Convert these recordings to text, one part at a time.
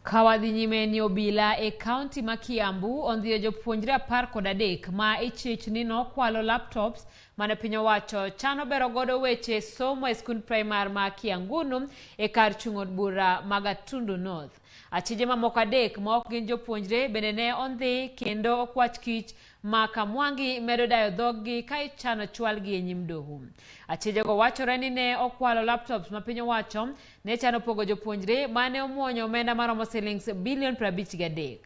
Kawadhi nyime ni obila e kaunti ma Kiambu ondhiyo jopuonjre 13 ma ichich ni nokwalo laptops mane piny owacho chano bero godo weche somo e skund primar ma Kiangunu e kar chung' od bura ma Gatundu North. Achije mamoko 3 ma ok gin jopuonjre bende ne ondhi kendo okwach kich ma Kamwangi medo dayo dhoggi ka ichano chwalgi e nyim doho. Achijego wachore ni ne okwalo laptops ma piny owacho ne chano pogo jopuonjre mane omuonyo omenda maromo silings bilion 53.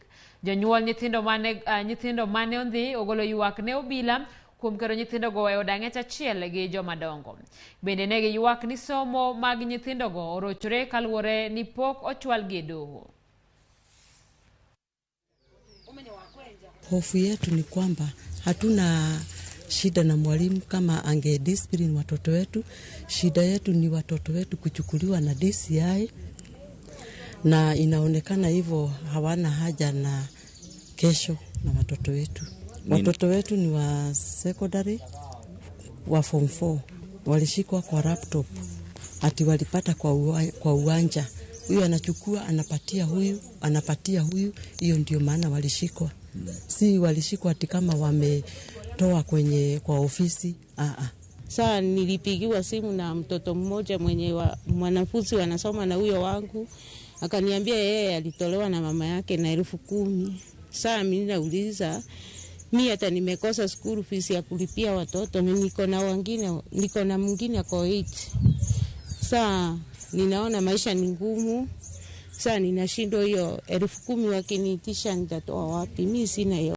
Jonyuol nyithindo mane ondhi ogolo ywak ne obila kuom kero nyithindogo e od ang'ech achiel gi joma dongo. Bende ne giywak ni somo mag nyithindogo orochore kaluwore ni pok ochwalgi e doho. Hofu yetu ni kwamba hatuna shida na mwalimu kama ange discipline watoto wetu. Shida yetu ni watoto wetu kuchukuliwa na DCI, na inaonekana hivyo hawana haja na kesho na watoto wetu. Watoto wetu ni wa secondary wa form 4, walishikwa kwa laptop, ati walipata kwa uwanja. Huyu anachukua anapatia huyu, anapatia huyu, hiyo ndio maana walishikwa. Si walishikwa ati kama wametoa kwenye kwa ofisi. Saa nilipigiwa simu na mtoto mmoja mwenye mwanafunzi wanasoma na huyo wangu, akaniambia yeye alitolewa na mama yake na 10,000. Saa mimi nauliza, mi hata nimekosa school fees ya kulipia watoto, na niko na wengine, niko na mwingine ako 8. Saa ninaona maisha ni ngumu. Saa ninashindwa hiyo 10,000 wakiniitisha nitatoa wapi? Mi sina hiyo.